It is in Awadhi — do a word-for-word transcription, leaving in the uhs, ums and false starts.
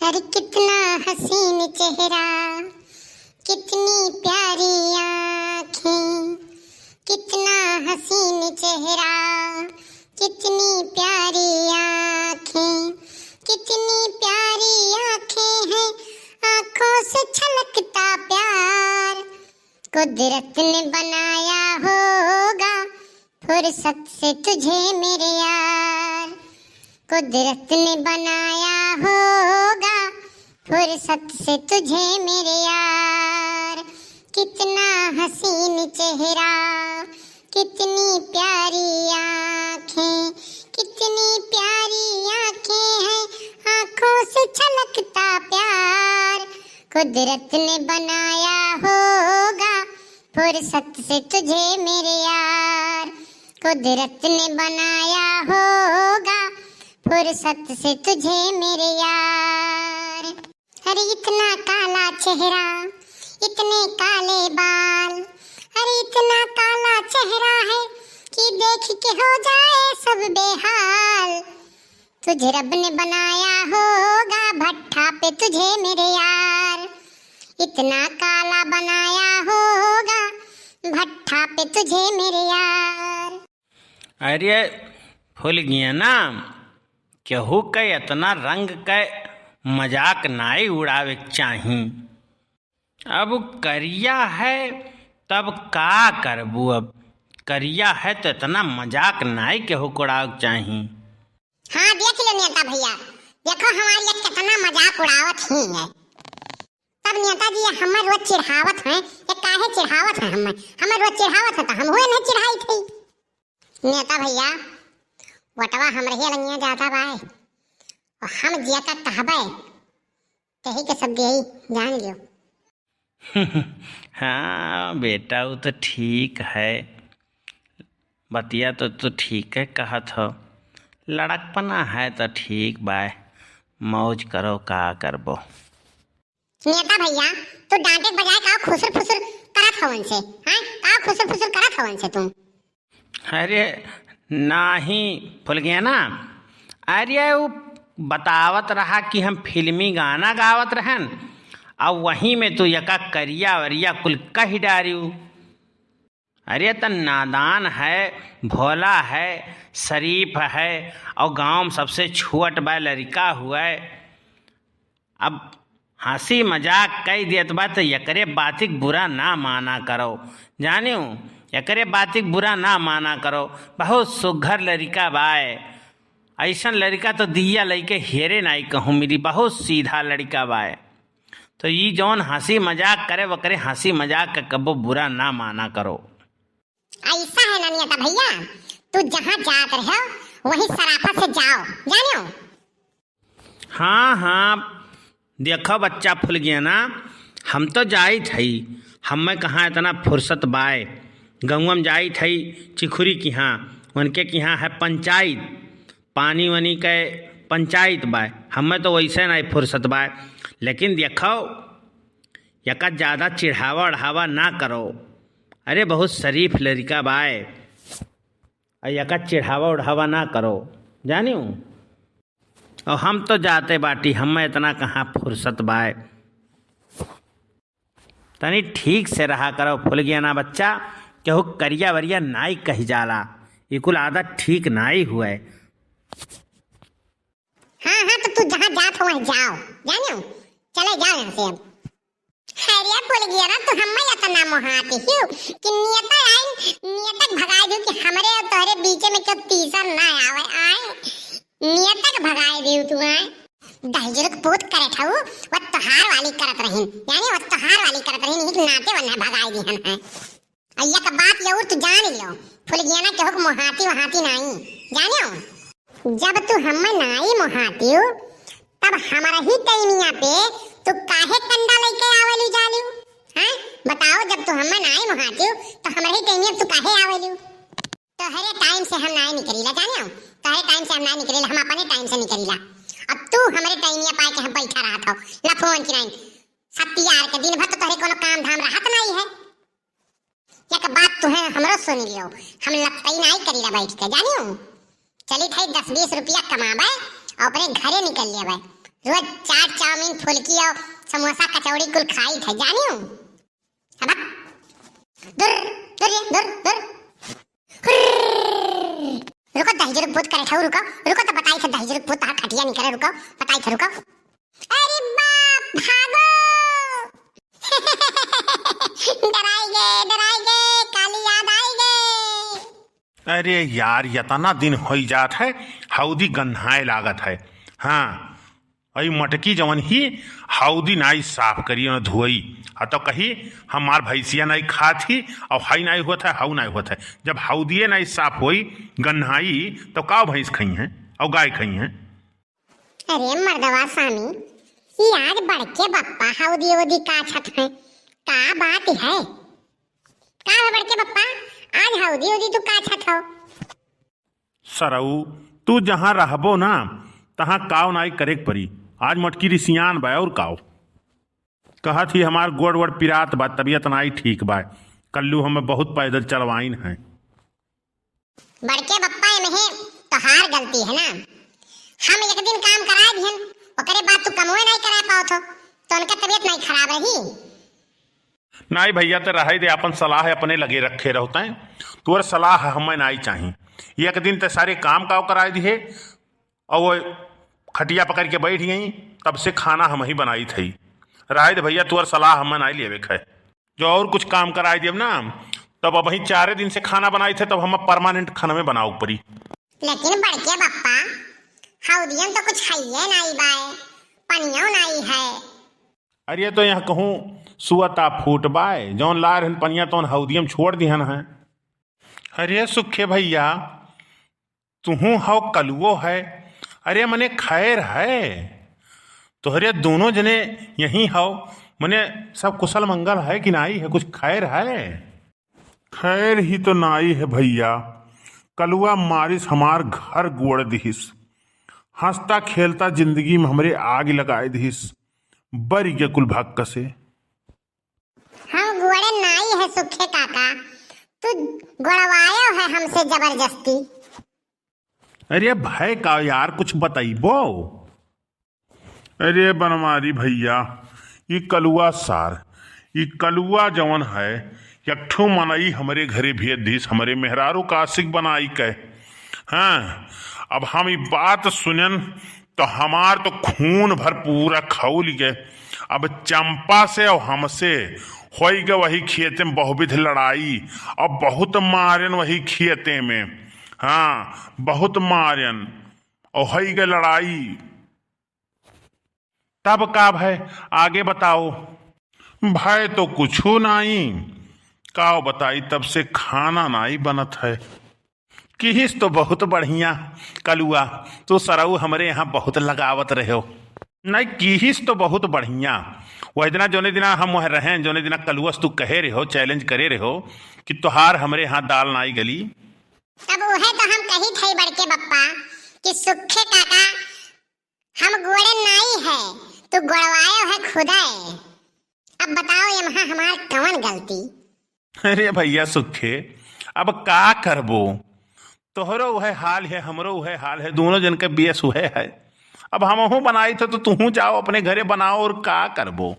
अरे कितना हसीन चेहरा, कितनी प्यारी आँखें, कितना हसीन चेहरा, कितनी प्यारी आँखें, कितनी प्यारी आँखें हैं, आँखों से छलकता प्यार। कुदरत ने बनाया होगा फुर्सत से तुझे मेरे यार, कुदरत ने बनाया होगा फुर्सत से तुझे मेरे यार। कितना हसीन चेहरा, कितनी प्यारी आँखें, कितनी प्यारी आँखें हैं, आँखों से छलकता प्यार। कुदरत ने बनाया होगा फुर्सत से तुझे मेरे यार, कुदरत ने बनाया होगा फुर्सत से तुझे मेरे यार। अरे इतना काला चेहरा, इतने काले बाल, अरे इतना काला चेहरा है कि देख के हो जाए सब बेहाल। तुझे रब ने बनाया होगा भट्ठा पे तुझे मेरे यार, इतना काला बनाया होगा भट्ठा पे तुझे मेरे यार। अरे फुलगेना, केहू के इतना रंग के मजाक नाई उड़ावे के चाही। अब करिया है तब का करबू, अब करिया है तो इतना मजाक नाई केहू के उड़ावे के चाही। हाँ देख ले नेता भैया, देखो हमारी ये कितना मजाक उड़ावत ही है। तब नेताजी ये हमें रोज चिढ़ावत हैं, ये काहे चिढ़ावत हैं हमें? हमें रोज चिढ़ावत हैं तो हम हुए नहीं चिढ़ाई थी। नेता भैया, वोटवा हमरे ही लंगिया जाता बाय, और हम जिया का कहबे, तही के सब देई, जान लियो। हाँ बेटा, वो तो ठीक है, बतिया तो तू ठीक है कहत हो, लड़कपना है तो ठीक बाय, मौज करो, का करबो। नेता भैया, तू डांटे के बजाय का खुसुर फुसुर करत हवन से, हैं? का खुसुर फुसुर करत हवन से तू? अरे नाही फुलगेना, अरे वो बतावत रहा कि हम फिल्मी गाना गावत रहन, अब वहीं में तू यका करिया वरिया कुल कह डारियो। अरे त नादान है, भोला है, शरीफ है, और गाँव में सबसे छोट बा लड़िका हुए। अब हँसी मजाक कइ देत बा त एकरे बातिक बुरा ना माना करो, जानियो, एकरे बातिक बुरा ना माना करो। बहुत सुघर लड़िका बाय, ऐसन लड़िका तो दिया लइके हेरे नाई कहूँ मिली, बहुत सीधा लड़िका बाय। तो ई जौन हँसी मजाक करे, वकरे हँसी मजाक के कबो बुरा ना माना करो। ऐसा है ना नेता भैया, तू जहाँ जात रहो, वहीं सराफत से जाओ, जानियो। हाँ, हाँ, देखो बच्चा फुलगेना, हम तो जाइत हई, हमें कहाँ इतना फुर्सत बाय। गउँवा में जाइत हई चिखुरी किहाँ, उनके किहाँ है पंचायत, पानी वानी के पंचायत बाय, हमें तो वैसे नाई फुर्सत बाय। लेकिन देखो, यका ज्यादा चिढ़ावा उढ़ावा ना करो। अरे बहुत शरीफ लड़िका बाय, आ यका चिढ़ावा उढ़ावा ना करो, जानियो। और हम तो जाते बाटी, हमें इतना कहाँ फुर्सत बाय। तनी ठीक से रहा करो फुलगेना बच्चा, केहू करिया वरिया नाई कहि जाला, ई कुल आदत ठीक नाई हुए। हाँ, हाँ, तो तू जहाँ जात हो वहीं जाओ, जानियो, चले जाओ यहाँ से अब। अरे फुलगेना, तू हमें इतना मोहाती हियो कि नियता आइन, नियतक भगाई दियो कि हमरे और तोहरे बीचे में क्यों तीसर ना आवे, आए, नियतक भगाई दियो तू, आए। दहिजरक पूत करत हऊ, वह तोहार वाली करत रहीन, यानी वह तोहार वाली करत रहीन, यही के नाते वन्ना भगाई दिहन है। अइया का बात यउर तू जान लियो, फुलगेना केहू के मोहाती वहाती नाई, जानियो। जब तू हमें नाई मोहातियो, तब हमरा ही टैमिया पे तू काहे कंडा लइके आवेलू जालियो? हैं? बताओ, जब तू हमें नाई मोहातियो, तो हमरा ही टैमिया पे तू काहे आवेलू? तोहरे टाइम से हम नाई निकरीला, जानियो? तोहरे टाइम से हम नाई निकरीला, हम अपने टाइम से निकरीला। अब तू हमरे टाइमिया पाए के हम बैठा रहत हो, लफुअन की नाई। सत्यार के दिन भर तो तोहरे कोनो काम धाम रहत नाई है। एक बात तुहे हमरो सुन लियो, हम लपटई नाई करीला बैठ के, जानियो। चली थे दस बीस रुपया कमाबे और अपने घरे निकल लेबे। रोज चाट, चाउमीन, फुलकी और समोसा, कचौड़ी कुल खाई थे, जानियो? अब दूर, दूर ये, दूर, दूर। हुर्र। रुको, दहिजरुक भूत करे ठाऊ, रुको, रुको तो बताई थे, दहिजरुक भूत तहार खटिया नहीं करे, रुको, बताई थे, रुको। अरे बाप, भागो। डराई गए, डराई गए, काली याद आई गए। अरे यार, यतना दिन होई जात है, हौदी गन्हाए लागत है। हाँ, अई मटकी जवन ही हौदी नाई साफ करी न धोई, आ तो कही हमार भैंसिया नाई खात ही, और हई नाई होत है, हऊ नाई होत है। जब हौदिये नाई साफ होई, गन्हाई, तो काव भैंस खई हैं और गाय खई हैं? अरे मर्दवा स्वामी, ई आज बड़के बप्पा हौदी ओदी काछत हैं, का बात है? का है बड़के बप्पा, आज हौदी ओदी तू काछत हो? सरऊ, तू जहाँ रहबो ना, तहाँ काव नाई करेक परी। आज मटकी रिसियान बा और काव। कहत ही हमार गोड़ वोड़ पिरात बा, तबियत नाई ठीक बा। कल्लू हमें बहुत पैदल चलवाइन है। बड़के बप्पा, एमहे तोहार गलती है ना। हम एक दिन काम कराए दिहन, ओकरे बाद तू कमवे नाई कराए पावत हो, तो उनका तबियत नाई खराब रही। नाई भैया, ते रहे दे, अपन सलाह अपने लगे रखे रहो तैं, तोर सलाह हमें नाई चाही। एक दिन ते सारे काम काव कराए दिहे, और वो खटिया पकड़ के बैठ गई, तब से खाना हम ही बनाई थई। रहे दे भैया, तोर सलाह हमें नाई लेवे के है। जो और कुछ काम कराए देब ना, तब अब वहीं चारे दिन से खाना बनाई थे, तब हम परमानेंट खाना में बनाओ परी। लेकिन बड़के बप्पा, हौदियम तो कुछ हइये नाई बाय, पनियो नाई है। अरे तो यहाँ कहूँ सुअता फूट बाय, जौन लाए रहन पनिया तौन हौदियम छोड़ दिहन है। अरे सुखे भैया, तुहूँ हौ कलुओ है, अरे मने खैर है, तोहरे दोनों जने यहीं हौ, मने सब कुशल मंगल है कि नाई है, कुछ खैर है? खैर ही तो नाई है भैया, कलुआ मारिस हमार घर गोड़ दिहिस, हँसता खेलता जिंदगी में हमरे आग लगाए दिहिस, बरी के कुल भक्क से। हम गोड़े नाई है सुखे काका, तू गोड़वायो है हमसे जबरदस्ती। अरे भय का यार, कुछ बतइबो? अरे बनवारी भैया, ई कलुआ सार, ई कलुआ जवन है, एक ठो मनई हमरे घरे भेज दिस, हमरे मेहरारू का आशिक बनाई के। हाँ, अब हम ई बात सुनन तो हमार तो खून भर पूरा खौल गए। अब चंपा से और हमसे होई गए वही खेते में बहुविध लड़ाई, और बहुत मारन वही खेते में। हाँ, बहुत मारन और होई गए लड़ाई। तब का भय, आगे बताओ। भय तो कुछू नाई, काव बताई, तब से खाना नाई बनत है। किहिस तो बहुत बढ़िया कलुआ, तू सरऊ हमरे यहाँ बहुत लगावत रहो। नहीं, किहिस तो बहुत बढ़िया। वह दिना, जौने दिना हम वह रहें, जौने दिना कलुआ से तू कहे रहो, चैलेंज करे रहो कि तोहार हमरे यहाँ दाल नाई गली। तब उहे तो हम कही थे बड़के बप्पा कि सुखे काका हम गोड़े नाई है, तू गोड़वायो है खुदे। अब बताओ, एमहा हमार कवन गलती? अरे भैया सुखे, अब का करबो? तोहरो उहे हाल है, हमरो उहे हाल है, दोनों जन के बेस उहे है। अब हमहूँ बनाई थे तो तुहूँ जाओ अपने घरे बनाओ, और का करबो?